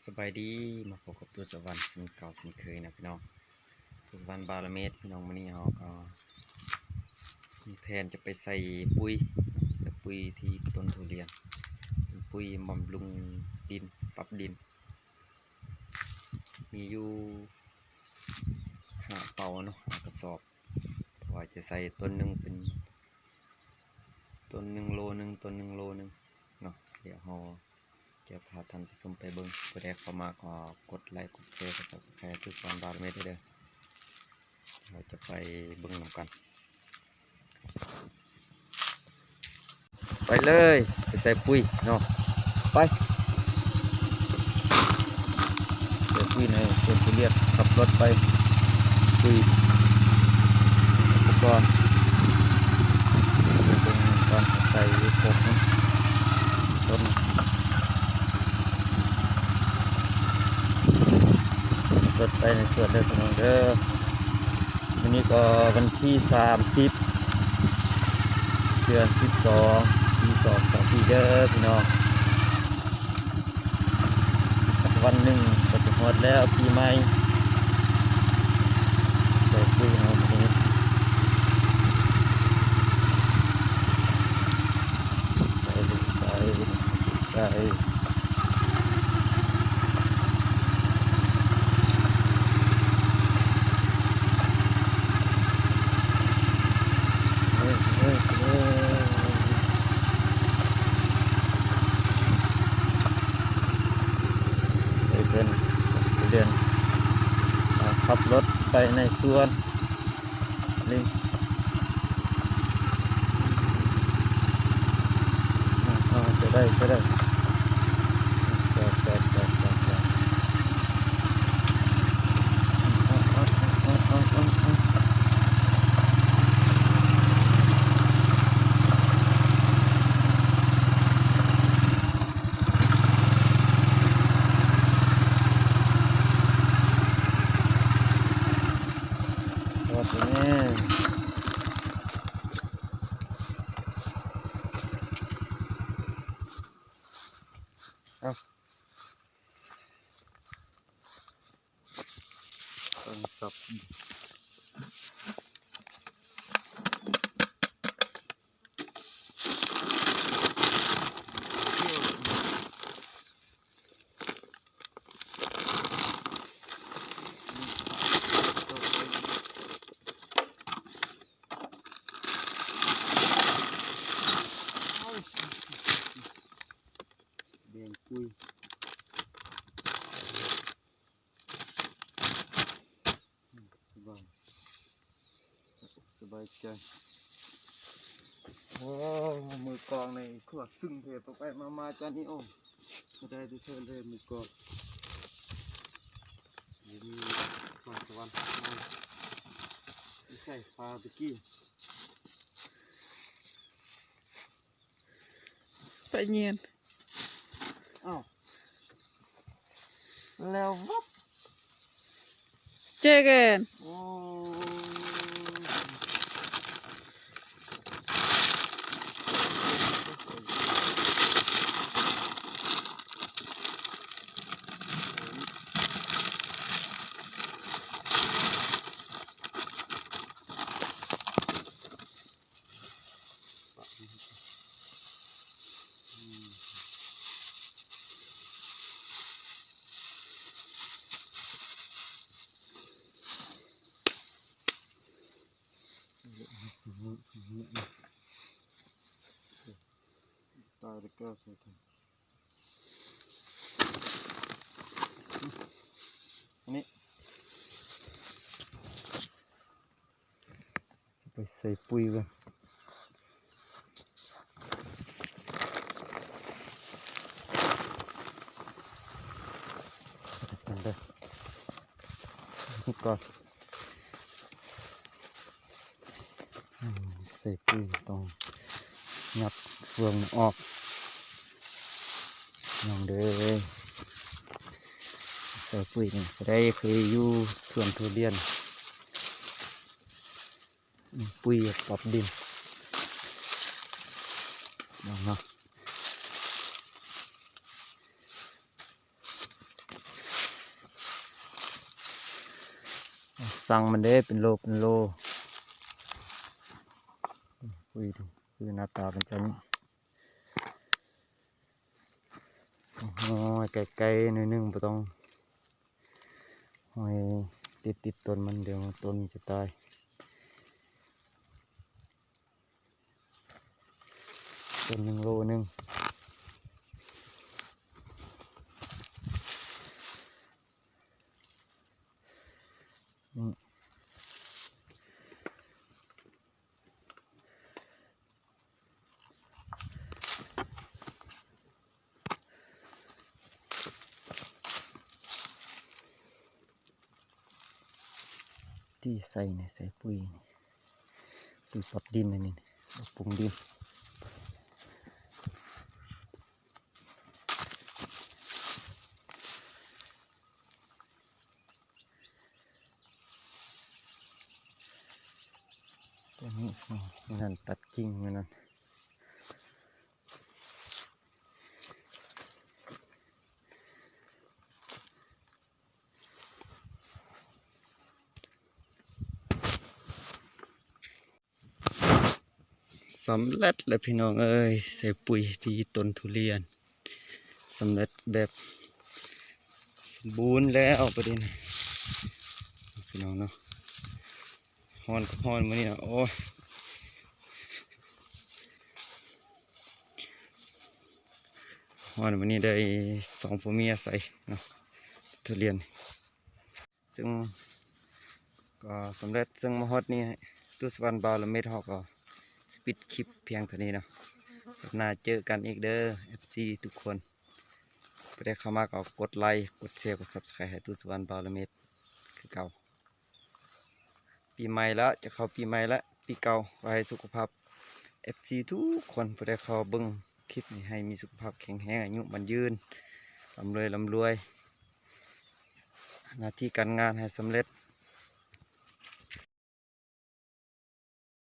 ສະບາຍດີ ມາພົບກັບຕູດສະຫວັນເຊັ່ນເກົ່າເຊັ່ນເຄີຍນະພີ່ນ້ອງ. ຕູດສະຫວັນບາລະເມດ ພີ່ນ້ອງ, ມື້ນີ້ເຮົາກໍມີແຜນຈະໄປໃສ່ປຸ໋ຍ ໃສ່ປຸ໋ຍທີ່ຕົ້ນທຸລຽນ ເປັນປຸ໋ຍບຳລຸງດິນ ປັບດິນ ມີຢູ່ຫ້າເປົາເນາະ ຫ້າກະສອບ ເພາະວ່າຈະໃສ່ຕົ້ນໜຶ່ງເປັນ ຕົ້ນໜຶ່ງໂລໜຶ່ງ ຕົ້ນໜຶ່ງໂລໜຶ່ງເນາະ. ດຽວເຮົາຈະພາທ່ານຜູ້ຊົມໄປເບິ່ງ. ຜູ້ໃດເຂົ້າມາກໍກົດໄລ ກົດແຊ ກົດ Subscribe ໃຫ້ຕູດສະຫວັນບາລະເມດເດີ. ເຮົາຈະໄປເບິ່ງນຳກັນ. ໄປເລີຍ ໄປໃສ່ປຸ໋ຍເນາະ ໄປໃສ່ປຸ໋ຍໃນສວນທຸລຽນ. ຂັບລົດໄປປຸ໋ຍອຸປະກອນ ເບິ່ງກ່ອນ ໃສ່ຢູ່ຄົບເນາະ ຕົ້ນ ລົດໄປໃນສວນເດີພີ່ນ້ອງເດີ. ມື້ນີ້ກໍວັນທີສາມສິບ ເດືອນສິບສອງ ປີສອງສອງສີ່ເດີພີ່ນ້ອງ. ອີກສັກວັນໜຶ່ງກໍຈະຮອດແລ້ວປີໃໝ່. ໃສ່ປຸ໋ຍເຮົາມື້ນີ້ ໃສ່ ໃສ່ ໃສ່ ໃສ່ເພິ່ນ ເດີນ ອ່າ ຂັບລົດໄປໃນສວນ ລິງ ອ່າ ອ່າ ຈະໄດ້ ຈະໄດ້ ຈອດ ຈອດ ຈອດ ຈອດ ຈອດ. ເອົາ ຕ້ອງສັບ. ແບ່ງປຸ໋ຍ ສະບາຍ ສະບາຍໃຈ. ໂອ້ ມືກອງນີ້ຄືວ່າຊຶ້ງແທ້ ໄປໆມາໆ ຈານນີ້ ໂອ້ ບໍ່ໄດ້ແທ້ເລີຍມືກອງ. ມີປາສະຫວັນ ໃສ່ປາຕະກີ້ ປາຍຽນ. ອ້າວ ແລ້ວວັບ ເຈີກັນ. ໂອ້ຍ. ຕາຍແລ້ວ ແກ້ວໃສ່ຖັງ ອັນນີ້. ໄປໃສ່ປຸ໋ຍກ່ອນ ນີ້ກ່ອນ. ອືມ ໃສ່ປຸ໋ຍຕ້ອງຫຍັບເຟືອງອອກ ນ້ອງເດີ. ໃສ່ປຸ໋ຍນີ້ ຜູ້ໃດເຄີຍຢູ່ສວນທຸລຽນ ປຸ໋ຍປັບດິນ ເນາະ. ສັ່ງມັນເດ້ ເປັນໂລເປັນໂລ. ອຸ້ຍ ຄືໜ້າຕາເປັນຈັ່ງນີ້. ຫ້ອຍໄກໆໜ້ອຍໜຶ່ງ ບໍ່ຕ້ອງຫ້ອຍຕິດໆຕົ້ນມັນ ດຽວຕົ້ນມັນຈະຕາຍ. ຕົ້ນໜຶ່ງໂລໜຶ່ງ. ນີ້ ທີ່ໃສ່ນີ້ ໃສ່ປຸຍນີ້ ປຸຍປັບດິນອັນນີ້ ປັບປຸງດິນ. ຕົວນີ້ ມື້ນັ້ນຕັດກິ່ງ ມື້ນັ້ນ. ສຳເລັດແລ້ວພີ່ນ້ອງເອີຍ ໃສ່ປຸຍທີ່ຕົ້ນທຸລຽນ ສຳເລັດແບບສົມບູນແລ້ວບາດນີ້ນະ ພີ່ນ້ອງເນາະ. ຮ້ອນກໍຮ້ອນມື້ນີ້ນະ ໂອ້ຍ ຮ້ອນມື້ນີ້ໄດ້ສອງຜົວເມຍໃສ່ເນາະ ທຸລຽນ. ເຊິ່ງກໍສຳເລັດ ເຊິ່ງມາຮອດນີ້ ຕູ້ສະຫວັນ ບ່າວລະເມັດ ເຮົາກໍຊິປິດຄລິບພຽງເທົ່ານີ້ເນາະ. ຄລິບໜ້າເຈີກັນອີກເດີ ເອັຟຊີ ທຸກຄົນ. ຜູ້ໃດເຂົ້າມາກໍກົດໄລ ກົດແຊ ກົດ Subscribe ໃຫ້ຕູ້ສະຫວັນ ບ່າວລະເມັດ ຄືເກົ່າ. ປີໃໝ່ລະ ຈະເຂົ້າປີໃໝ່ລະ ປີເກົ່າ ຂໍໃຫ້ສຸຂະພາບ ເອັຟຊີ ທຸກຄົນ ຜູ້ໃດເຂົ້າເບິ່ງຄລິບນີ້ ໃຫ້ມີສຸຂະພາບແຂງແຮງ ອາຍຸໝັ້ນຍືນ ລ່ຳລວຍ ລ່ຳລວຍ ໜ້າທີ່ການງານໃຫ້ສຳເລັດ